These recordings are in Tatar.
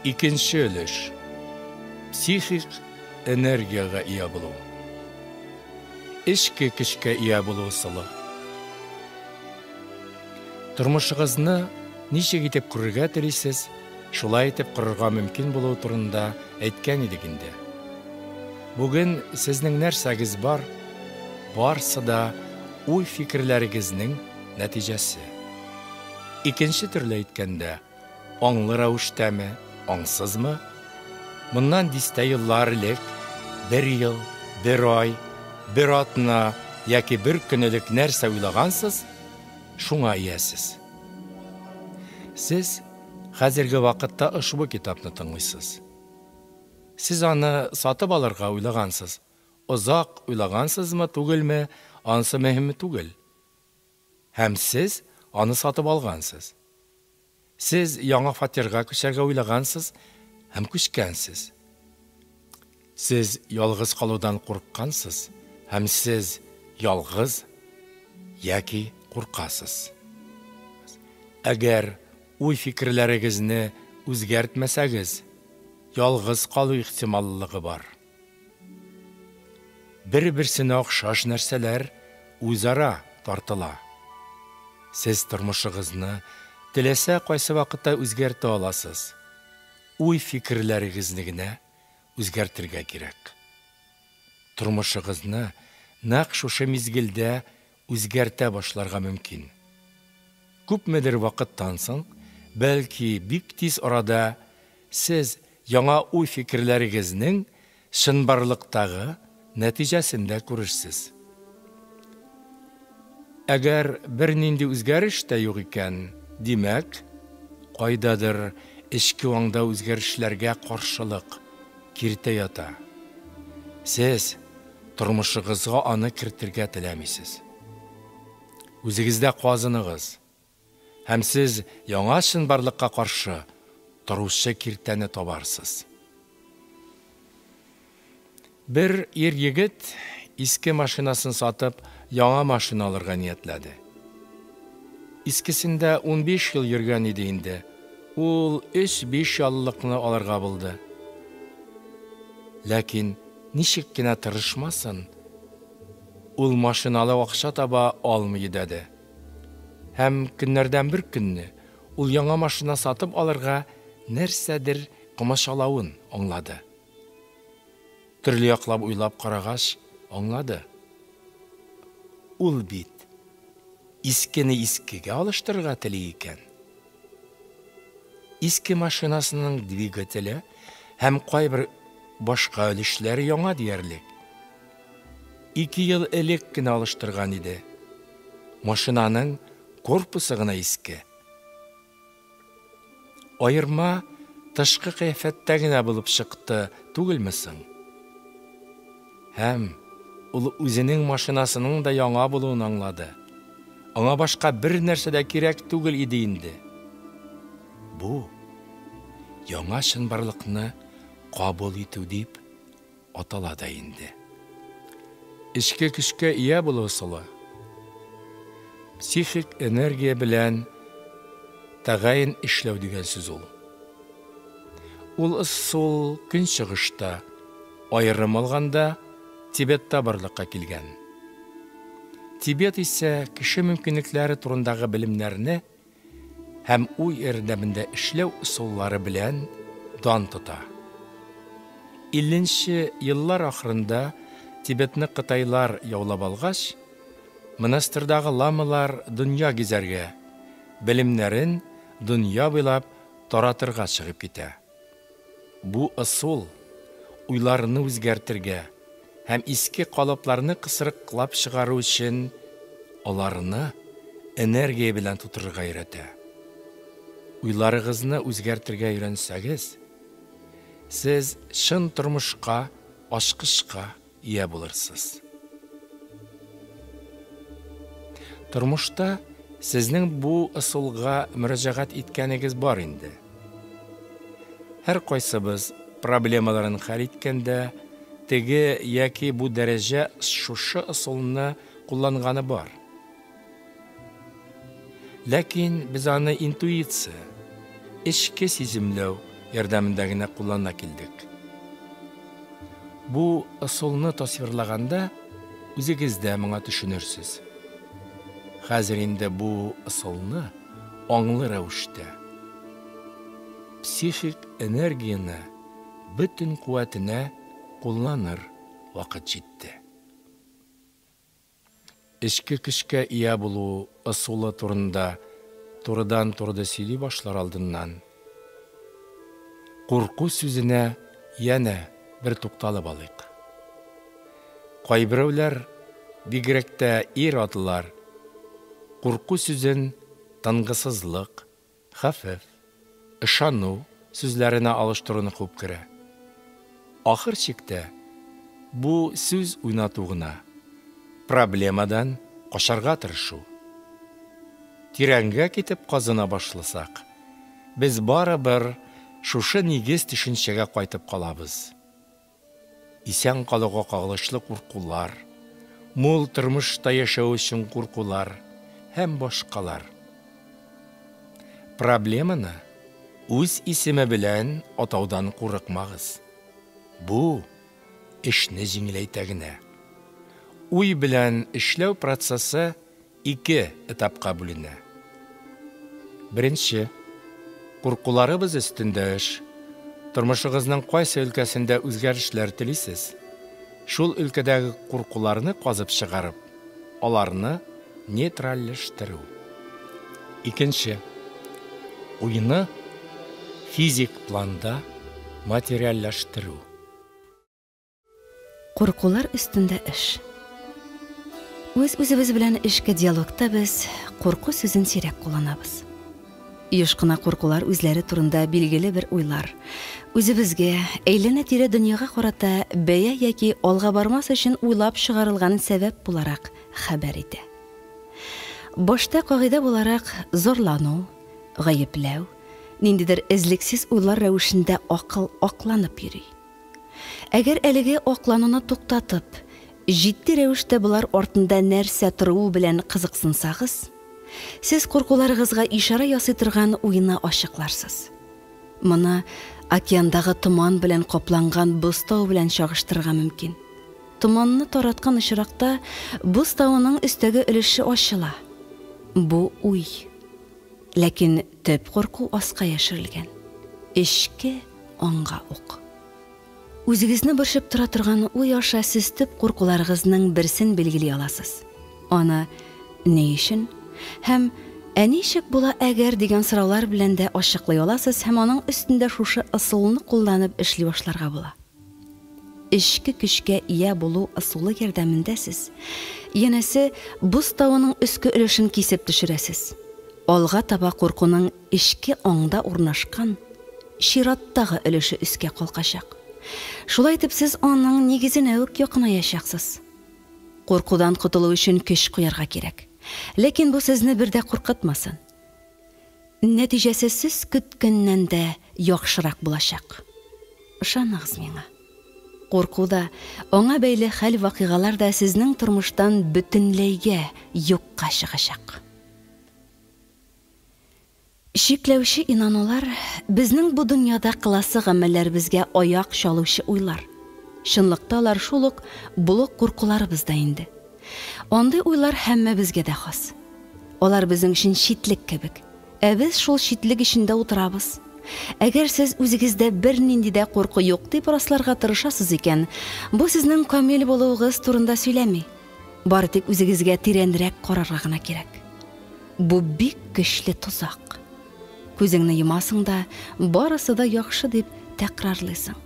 Икенче өлеш. Психик энергиягә ия булу. Эчке көчкә ия булу ысулы. Тормышыгызны ничек итеп күрергә телисез, шулай итеп корырга мөмкин булуы турында әйткән идек инде. Бүген сезнең нәрсәгез бар, барсы да уй-фикерләрегезнең нәтиҗәсе. Икенче төрле әйткәндә, аңлы рәвештәме, аңсызмы, моннан дистә еллар элек, бер ел, бер ай, бер атна яки бер көн элек нәрсә уйлагансыз, шуңа иясез. Сез хәзерге вакытта ошбу китапны тыңлыйсыз. Сез аны сатып алырга уйлагансыз. Озак уйлагансызмы, түгелме, анысы мөһим түгел. Һәм сез аны сатып алгансыз. Сез яңа фатирга күчәргә уйлагансыз һәм күчкәнсез. Сез ялгыз калудан курыккансыз һәм сез ялгыз яки куркасыз. Әгәр уй-фикерләрегезне үзгәртмәсәгез, ялгыз калу ихтималлыгы бар. Бер-берсенә охшаш нәрсәләр үзара тартыла. Сез тормышыгызны теләсә кайсы вакытта үзгәртә аласыз. Уй-фикерләрегезне генә үзгәртергә кирәк. Тормышыгызны нәкъ шушы мизгелдә үзгәртә башларга мөмкин. Күпмедер вакыттан соң, бәлки бик тиз арада, сез яңа уй-фикерләрегезнең чынбарлыктагы нәтиҗәсен дә күрерсез. Әгәр бернинди үзгәреш тә юк икән, димәк, кайдадыр эчке аңда үзгәрешләргә каршылык, киртә ята. Сез тормышыгызга аны кертергә теләмисез. Үзегездә казыныгыз, һәм сез яңа чынбарлыкка каршы торучы киртәне табарсыз. Бер ир-егет иске машинасын сатып, яңа машина алырга ниятләде. Искесендә 15 ел йөргән иде инде. Ул өч-биш яллыкны алырга булды. Ләкин ничек кенә тырышмасын, ул машиналы акча таба алмый йөдәде. Һәм көннәрдән бер көнне ул яңа машина сатып алырга нәрсәдер комачаулавын аңлады. Төрле яклап уйлап карагач, аңлады. Ул бит искене искегә алыштырырга тели икән. Иске машинасының двигателе һәм кайбер башка өлешләре яңа диярлек. 2 ел элек кенә алыштырган иде. Машинаның корпусы гына иске. Аерма тышкы кыяфәттә генә булып чыкты түгелме соң? Һәм ул үзенең машинасының да яңа булуын аңлады. Аңа башка бер нәрсә дә кирәк түгел иде инде. Бу яңа чынбарлыкны кабул итү дип атала да инде. Эчке көчкә ия булу ысулы. Психик энергия белән тәгаен эшләү дигән сүз ул. Ул ысул Көнчыгышта, аерым алганда, Тибетта барлыкка килгән. Тибет исә кеше мөмкинлекләре турындагы белемнәрне һәм уй ярдәмендә эшләү ысуллары белән дан тота. 50 нче еллар ахырында Тибетны кытайлар яулап алгач, монастырьдагы ламалар дөнья гизәргә, белемнәрен дөнья буйлап таратырга чыгып китә. Бу ысул уйларны үзгәртергә һәм иске калыпларны кысрыклап чыгару өчен аларны энергия белән тутырырга өйрәтә. Уйларыгызны үзгәртергә өйрәнсәгез, сез чын тормышка ачкычка ия булырсыз. Тормышта сезнең бу ысулга мөрәҗәгать иткәнегез бар инде. Һәркайсыбыз проблемаларын хәл иткәндә теге яки бу дәрәҗә шушы ысулны кулланганы бар. Ләкин без аны интуиция, эчке сиземләү ярдәмендә генә куллана килдек. Бу ысулны тасвирлаганда үзегез дә моңа төшенерсез. Хәзер инде бу ысулны аңлы рәвештә психик энергияне бөтен куәтенә кулланыр вакыт җитте. Эчке көчкә ия булу ысулы турында турыдан-турыда сөйли башлар алдыннан курку сүзенә янә бер тукталып алыйк. Кайберәүләр, бигрәк тә ир-атлар, курку сүзен тынгысызлык, хәвеф, ышану сүзләренә алыштыруны хуп күрә. Ахыр чиктә бу сүз уйнату гына, проблемадан качарга тырышу. Тирәнгә китеп казына башласак, без барыбер шушы нигез төшенчәгә кайтып калабыз. Исән калуга кагылышлы куркулар, мул тормышта яшәү өчен куркулар һәм башкалар. Проблеманы үз исеме белән атаудан курыкмагыз. Бу эшне җиңеләйтә генә. Уй белән эшләү процессы ике этапка бүленә. Беренче, куркуларыбыз өстендә эш. Тормышыгызның кайсы өлкәсендә үзгәрешләр телисез, шул өлкәдәге куркуларны казып чыгарып, аларны нейтральләштерү. Икенче, уйны физик планда материальләштерү. Куркулар өстендә эш. Үз-үзебез белән эчке диалогта без курку сүзен сирәк кулланабыз. Еш кына куркулар үзләре турында билгеле бер уйлар, үзебезгә, әйләнә-тирә дөньяга карата бәя яки алга бармас өчен уйлап чыгарылган сәбәп буларак хәбәр итә. Башта кагыйдә буларак зарлану, гаепләү, ниндидер эзлексез уйлар рәвешендә акыл акланып йөри. Әгәр әлеге аклануны туктатып, җитди рәвештә болар артында нәрсә торуы белән кызыксынсагыз, сез куркуларыгызга ишарә ясый торган уйны ачыкларсыз. Моны океандагы томан белән капланган боз тавы белән чагыштырырга мөмкин. Томанны тараткан очракта боз тавының өстәге өлеше ачыла. Бу уй. Ләкин төп курку аска яшерелгән. Эчке аңга ук. Үзегезне борчып тора торган уй аша сез төп куркуларыгызның берсен билгели аласыз. Аны ни өчен һәм ә ничек була әгәр дигән сораулар белән дә ачыклый аласыз һәм аның өстендә шушы ысулны кулланып эшли башларга була. Эчке көчкә ия булу ысулы ярдәмендә сез, янәсе, боз тавының өске өлешен кисеп төшерәсез. Алга таба куркуның эчке аңда урнашкан чираттагы өлеше өскә калкачак. Шулай итеп сез аның нигезенә үк якынаячаксыз. Куркудан котылу өчен көч куярга кирәк. Ләкин бу сезне бер дә куркытмасын. Нәтиҗәсе сез көткәннән дә яхшырак булачак. Ышаныгыз миңа. Курку да, аңа бәйле хәл-вакыйгалар да сезнең тормыштан бөтенләйгә юкка чыгачак. Чикләүче инанулар безнең бу дөньяда кыласы гамәлләребезгә аяк чалучы уйлар. Чынлыкта алар шул ук блок куркуларыбыз да инде. Андый уйлар һәммәбезгә дә хас. Алар безнең өчен читлек кебек. Ә без шул читлек эчендә утырабыз. Әгәр сез үзегездә бернинди дә курку юк дип расларга тырышасыз икән, бу сезнең камил булуыгыз турында сөйләми. Бары тик үзегезгә тирәнрәк карарга гына кирәк. Бу бик көчле тозак. Күзеңне йомасың да, барысы да яхшы дип тәкрарлыйсың.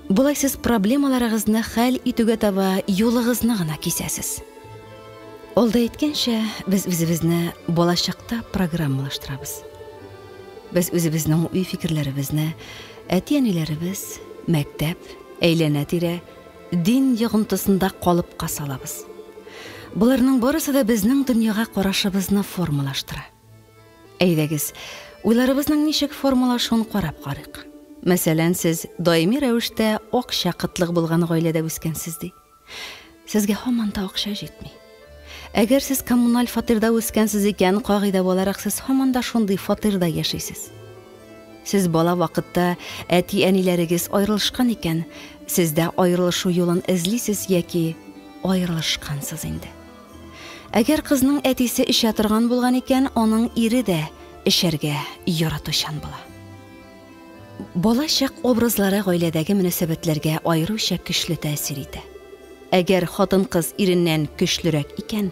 Болай сез проблемаларыгызны хәл итүгә таба юлыгызны гына кисәсез. Алда әйткәнчә, без үзебезне балачакта программалаштырабыз. Без үзебезнең уй-фикерләребезне әти-әниләребез, мәктәп, әйләнә-тирә, дин йогынтысында калыпка салабыз. Боларның барысы да безнең дөньяга карашыбызны формалаштыра. Әйдәгез, уйларыбызның ничек формалашуын карап карыйк. Мәсәлән, сез даими рәвештә акча кытлыгы булган гаиләдә үскәнсез ди. Сезгә һаман да акча җитми. Әгәр сез коммуналь фатирда үскәнсез икән, кагыйдә буларак сез һаман да шундый фатирда яшисез. Сез бала вакытта әти-әниләрегез аерылышкан икән, сез дә аерылышу юлын эзлисез яки аерылышкансыз инде. Әгәр кызның әтисе эчә торган булган икән, аның ире дә эчәргә яратучан була. Балачак образлары гаиләдәге мөнәсәбәтләргә аеруча көчле тәэсир итә. Әгәр хатын-кыз иреннән көчлерәк икән,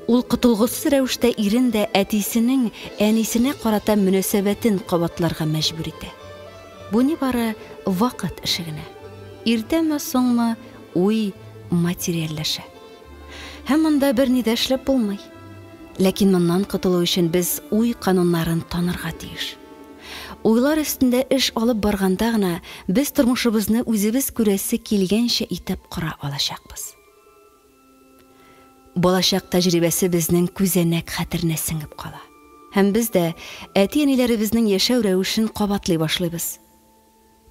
ул котылгысыз рәвештә ирен дә әтисенең әнисенә карата мөнәсәбәтен кабатларга мәҗбүр итә. Бу нибары вакыт эше генә. Иртәме-соңмы, уй материальләшә. Һәм монда берни дә эшләп булмый. Ләкин моннан котылу өчен без уй кануннарын танырга тиеш. Уйлар өстендә эш алып барганда гына без тормышыбызны үзебез күрәсе килгәнчә итеп кора алачакбыз. Балачак тәҗрибәсе безнең күзәнәк хәтеренә сеңеп кала. Һәм без дә әти-әниләребезнең яшәү рәвешен кабатлый башлыйбыз.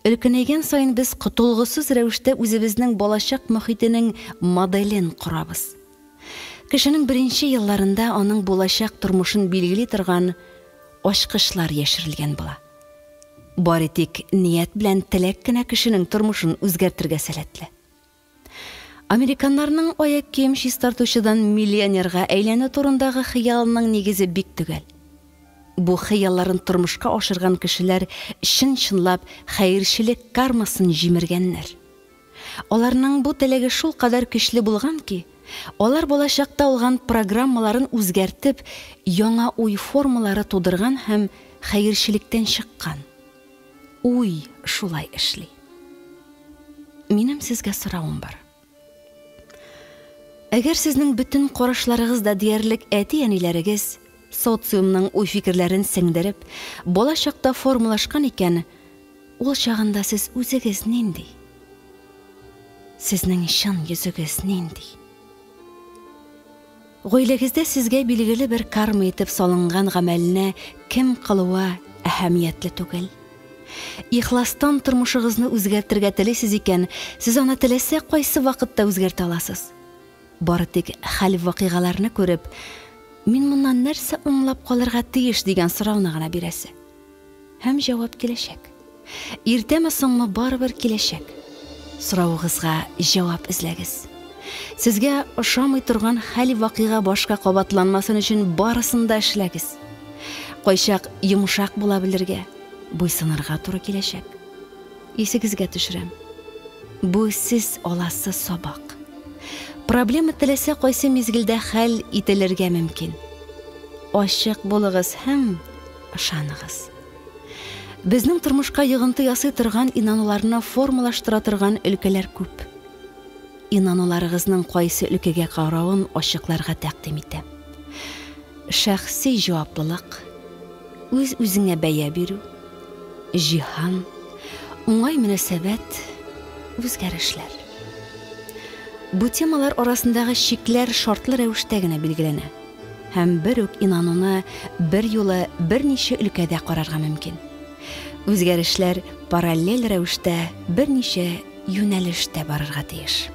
Өлкәнәйгән саен без котылгысыз рәвештә үзебезнең балачак мохитенең моделен корабыз. Кешенең беренче елларында аның булачак тормышын билгели торган ачкычлар яшерелгән була. Бары тик ният белән теләк кенә кешенең тормышын үзгәртергә сәләтле. Американнарның аяк кием чистартучыдан миллионерга әйләнү турындагы хыялының нигезе бик төгәл. Бу хыялларын тормышка ашырган кешеләр чын-чынлап хәерчелек кармасын җимергәннәр. Аларның бу теләге шулкадәр көчле булган ки, алар балачакта алган программаларын үзгәртеп, яңа уй формалары тудырган һәм хәерчелектән чыккан. Уй шулай эшли. Минем сезгә соравым бар. Әгәр сезнең бөтен карашларыгыз да диярлек әти-әниләрегез, социумның уй-фикерләрен сеңдереп, балачакта формалашкан икән, ул чагында сез үзегез нинди? Сезнең чын йөзегез нинди? Гаиләгездә сезгә билгеле бер карма итеп салынган гамәлне кем кылуы әһәмиятле түгел. Ихластан тормышыгызны үзгәртергә телисез икән, сез аны теләсә кайсы вакытта үзгәртә аласыз. Бары тик хәл-вакыйгаларны күреп, мин моннан нәрсә аңлап калырга тиеш дигән сорауны гына бирәсе. Һәм җавап киләчәк. Иртәме соңмы барыбер киләчәк. Соравыгызга җавап эзләгез. Сезгә ошамый торган хәл-вакыйга башка кабатланмасын өчен барысын да эшләгез. Кайчак йомшак була белергә, буйсынырга туры киләчәк. Исегезгә төшерәм. Бу сез аласы сабак. Проблема теләсә кайсы мизгелдә хәл ителергә мөмкин. Ачык булыгыз һәм ышаныгыз. Безнең тормышка йогынты ясый торган инануларны формалаштыра торган өлкәләр күп. Инануларыгызның кайсы өлкәгә каравын ачыкларга тәкъдим итәм. Шәхси җаваплылык, үз-үзеңә бәя бирү, җиһан, уңай мөнәсәбәт, үзгәрешләр. Бу темалар арасындагы чикләр шартлы рәвештә генә билгеләнә. Һәм бер үк инануны бер юлы берничә өлкәдә карарга мөмкин. Үзгәрешләр параллель рәвештә берничә юнәлештә барырга тиеш.